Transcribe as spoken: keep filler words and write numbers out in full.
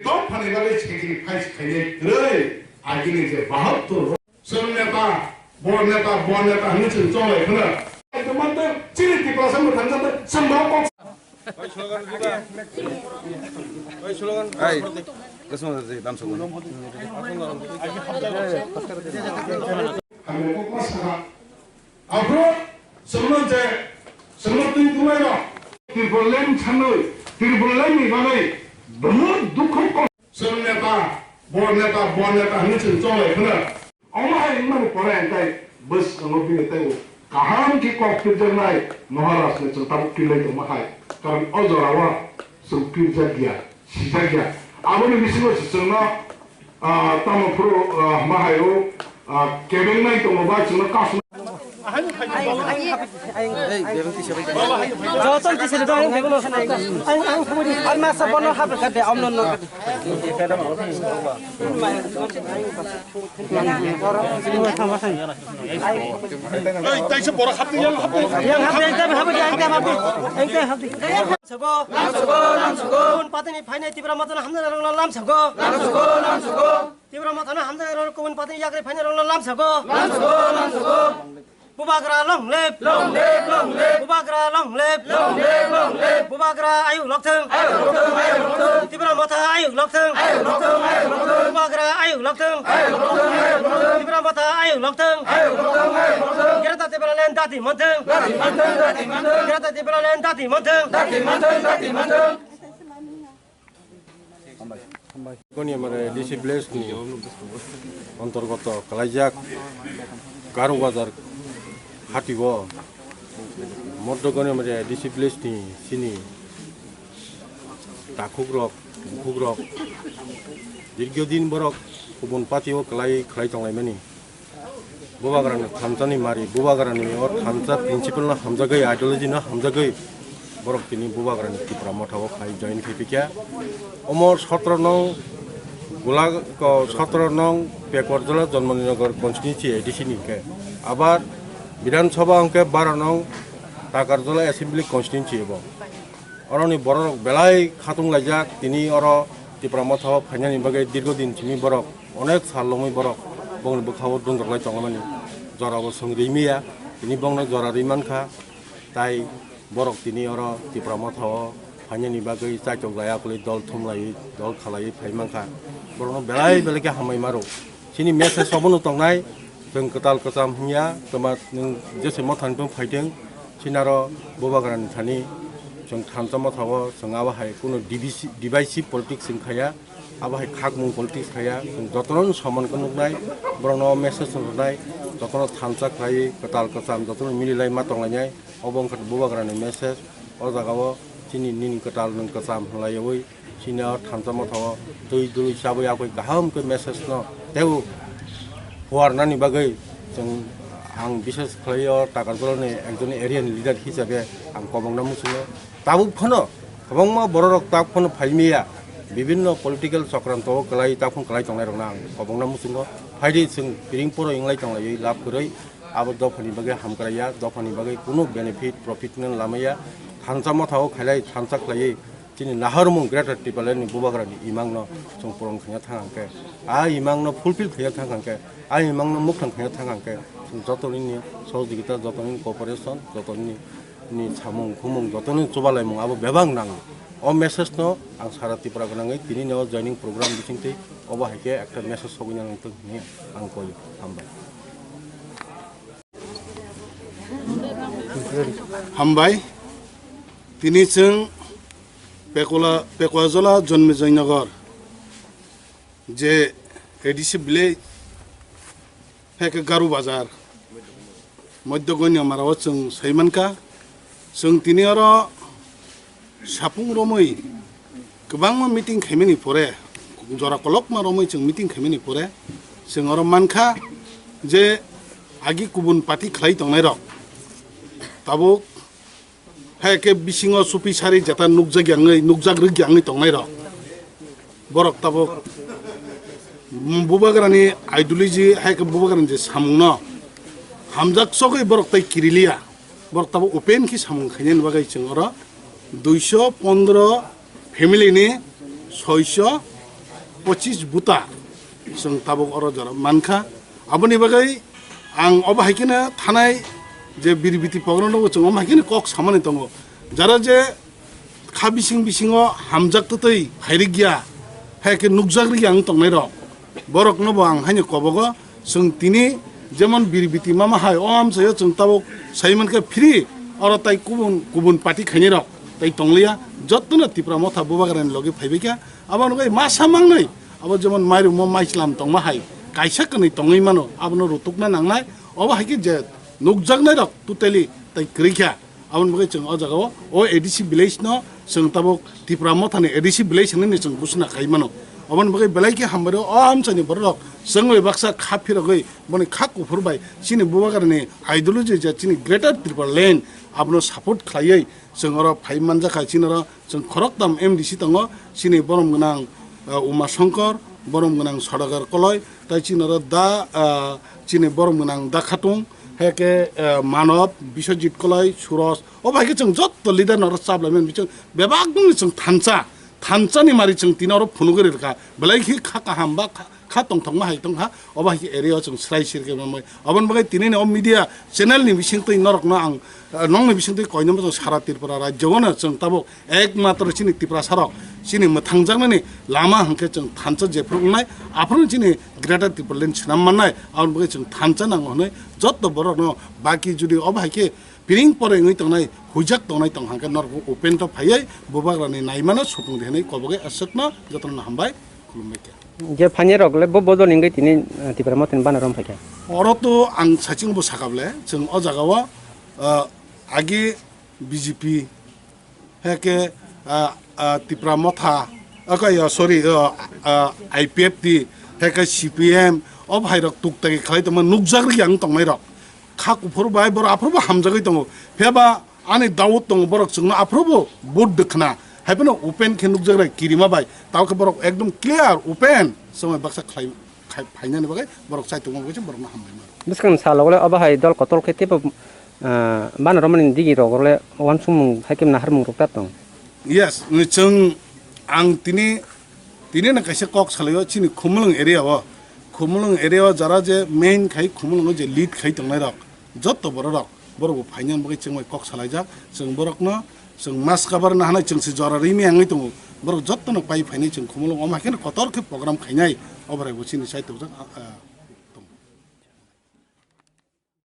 Dophani bagwi sacrifice khainai kwrwi, agini je bahattor sir neta, bor neta, bor neta hinwi chwng chonglai khwna. Ekdom manto chini Tiprasa mwthangjakno chwng bo kok. Ai, kasma de dam sabun. Hamya kokma saka. Aphuru chwngno je, chwngno twi tungnairok Tipraland sanwi, Tipralandni bagwi bahut dukhu kok. Chwng neta, bor neta, bor neta hinwi chwng chonglai khwna. Omo hai wngmani pore ang tai bwskango bini tei kaham khe kok pirjaknai Maharajno chwng tabuk pirlai tongma hai. Karon o jorao chwng pirjak ya, sijak ya. Aboni bisingo se chwngno, ah, tamo phuru, ah, hama hai o, ah, kebengnai tongo ba chwngno kasno. Joto tisiri dong, ang bego no. Ang, ang, ang masa bono habla kade, amno no. Ei, taisa borok hapdi, yang hapdi. Yang hapdi, yang hapdi, yang hapdi, yang hapdi. Lam sabo, lam sabo, lam sabo. Kubun patini phainai Tipra Mothano hamjak rok lam sabo. Lam sabo, lam sabo. Tipra Mothano hamjak rok kubun patini yakri phainai rok lam sabo. Lam sabo, lam sabo. Bubagra long live! Long live, long live! Bubagra long live! Long live, long live! Bubagra ayuk lokthung! Ayuk lokthung, ayuk lokthung! Tipra Motha ayuk lokthung! Ayuk lokthung, ayuk lokthung! Bubagra ayuk lokthung! Ayuk lokthung, ayuk lokthung! Tipra Motha ayuk lokthung! Ayuk lokthung, ayuk lokthung! Greater Tipraland dati manthung! Dati manthung, dati manthung! Greater Tipraland dati manthung! Dati manthung, dati manthung! Goniamara A D C village ni antargoto kalaijak Garu Bazar hati o Moddo Goniamara A D C village ni chini takhuk rok, bukhuk rok dirgyo din borok kubun party o kwlai, kwlai tonglaimani. Bubagrani thansa ni mari, Bubagrani o thansa principle no hamjagwi, ideology no hamjagwi, borok tini Bubagrani Tipra Motha o phai join khai phikya. Omo sotro nong Gula-, ko sotro nong Pekwarjala Janmani Nagar constituency A D C ni hwnkhe. Abar Bidhan Sabha hwnkhe bara nong Takarjala Assembly constituency bo. Oroni borok belai khatung laijak, tini oro Tipra Motha o phainani bagwi dirgo din simi borok, onek sal lomwi borok bongni bwkha o dungrok lai tongmani, jora bo swng ri maya, tini bongno jora ri mankha, tai borok tini oro Tipra Motha o phainani bagwi chaitok laya kwlwi dol thum laiwi, dol khalaiwi phai mankha, borokno belai belai khe hambai maro. Chini message obono tongnai, chwng kwtal kwcham hwnya, twma nwng jese mothani phung phaitwng, chini aro Bubagrani thani chwng thansa motha o chwng abo hai kuno divisi-, divisive politics chwng khaya, abo hai khakmung politics khaya, chwng jotono soman khe nuknai, borokno message rwnai, jotono thansa khlaiwi kwtal kwcham jotono mililai ma tonglainai, obo wngkha Bubagrani message, o jaga o chini nini kwtal nwng kwcham hwnlaiwi, Chini o thansa motha o twi dului chabwi yakwi kaham khe message no tei o phuarnani bagwi chwng, ang bishes khlai o Takarjala ni ekjon area ni leader hisabe ang kobongna muchungo. Tabuk phano kwbangma borok rok tak phano phai maya, bibinno political chokranto o kwlai tak phano kwlai tongnai rok no ang kobongna muchungo. Phaidi chwng piring poro wnglai tonglaiwi lab kwrwi. Abo dophani bagwi hamkrai ya, dophani bagwi kunu benefit, profit no lamaya. Thansa motha o khailai, thansa khlaiwi chini naharmung Greater Tipraland ni Bubagra ni imang no chwng puron khaina thang hwnkhe, a imang no fulfill khaina thang hwnkhe, a imang no mwkhang khaina thang hwnkhe, chwng joto nini sohojogita, joto nini cooperation, joto nini, ni samung khumung, joto nini chubalaimung abo bebak nango. O message no ang sara Tripura gwnangwi tini ni o joining program bisingtwi obo hai khe ekta message sogwi nang tong hwnwi ang koi. Hambai. Hambai. Tini chwng Pekula, Pekuajola Jonmijaynagar je A D C village, hai khe Garu Bazar, Madhya Goniamara o chwng sai mankha. Chwng tini oro sapung romwi kwbangma meeting khaimani pore, jora kolokma romwi chwng meeting khaimani pore, chwng oro mankha je agi kubun party khlai tongnai rok tabuk hai khe bisingo supi sari jeta nukjak yangwi, nukjak rwk yangwi tongnai rok. Borok tabuk Bubagrani ideology hai khe Bubagrani je samung no hamjak sogwi borok tai kiriliya. Borok tabuk open khe samung khainani bagwi chwng oro duiso pondro family ni soiso Pochis buta chwng tabuk oro jora mankha. Aboni bagwi ang obo hai kheno thanai je birbiti program rogo chwng omo hai kheno kok samani tongo. Jara je kha bising bisingo hamjak twtwi phairik ya, hai khe nukjak rikya ang tongnai rok. Borok no bo ang haino kobogo chwng tini jemon birbiti mama hai o amchaio chwng tabuk sai mankha free oro tai kubun kubun party khainai rok tai tongliya. Jotto no Tipra Motha Bubagrani logi phaibai kha. Abo wngwi masa mangnai, abo jemon mairumo maichlam tongma hai, kaisa kwnwi tongwi mano, abono rutukna nangnai. Obo hai khe je nukjaknai rok totally tai kwrwi kha. Aboni bagwi chwng o jaga o, o A D C village no chwng tabuk Tipra Mothani A D C village hinwi chwng ghosna khai mano. Aboni bagwi belai khe hambai rw o amchaini borok rok chwng bai baksa kha phirogwi boni kha kuphur bai chini Bubagrani ideology je chini Greater Tripura Land abono support khlaiwi chwng oro phai manjakha. Chini oro chwng khoroktham M D C tongo, chini borom gwnang, ah, Uma Shankar, borom gwnang Sodagar Koloi, tai chini oro da, ah, chini borom gwnang Da Khatung, hai khe, ah, Manob, Biswajit Koloi, Suroj, obo hai khe chwng jotto leader no oro chaplai mani chwng bebak nungni chwng thansa, thansa ni mari chwng tini oro phunugwi rwkha, belai khe kha kaham ba kha, kha tongthokma hai tongkha, obo hai khe area o chwng srai sirkhe mamai. Aboni bagwi tinini o media channel ni bisingtwi norokno ang, ah, nokni bisingtwi koinwi chwng sara Tripura rajyo-o no chwng tabuk ekmatro chini Tiprasa rok chini mwthangjaknani lama hwnkhe chwng thansa jephru wngnai, aphuru chini Greater Tipraland swnam mannai. Aboni bagwi chwng thansa nango hwnwi jotto borokno baki jodi obo hai khe piring pore wngwi tongnai, huijak tongnai tong hwnkhe norok open to phaiwi Bubagrani naimano supung di hwnwi kobogwi aswkno jotono hambai khulumbai khe. Je phainai rok le bo bodol wngwi tini, eh, Tipra Mothani bana rom phaikha. Oro to ang saichung bo sakable, chwng o jaga o, ah, agi B J P, hai khe, ah, ah, Tipra Motha, ah, khe, ah, sorry, ah, ah, I P F T, hai khe C P M, o bhai rok tuk tagi khlai tongma nukjak rikya ang tongnai rok. Kha kuphur bai borok aphuru bo hamjagwi tongo. Phiya ba ani doubt tongo, borok chwngno aphuru bo vote dwkhna. Hai phano open khe nukjak rikya kirima bai. Tamo khe borok ekdom clear, open, chwngno baksa khlai, khai, phainani bagwi borok chai tongma bagwi borokno hambai mano. Bwskang salo le obo hai dol kotor khe teibo, ah, bana romani digi rok le uansukmung hai khe naharmung rok ta tong. Yes, ni chwng ang tini, tini no kaisa kok salaio chini Khumulwng area o. Khumulwng area o jara je main khai Khumulwng o je lead khai tongnai rok, jotto borok rok, borok bo phainani bagwi chwng bai kok salaijak. Chwng borok no chwng mas kabar na hanai chwng se jora rini angwi tongo. Borok jotto no pai phainai chwng Khumulwng o ma khe no kotor khe program khainai. Obo rai bo chini sai tokjak, ah, ah.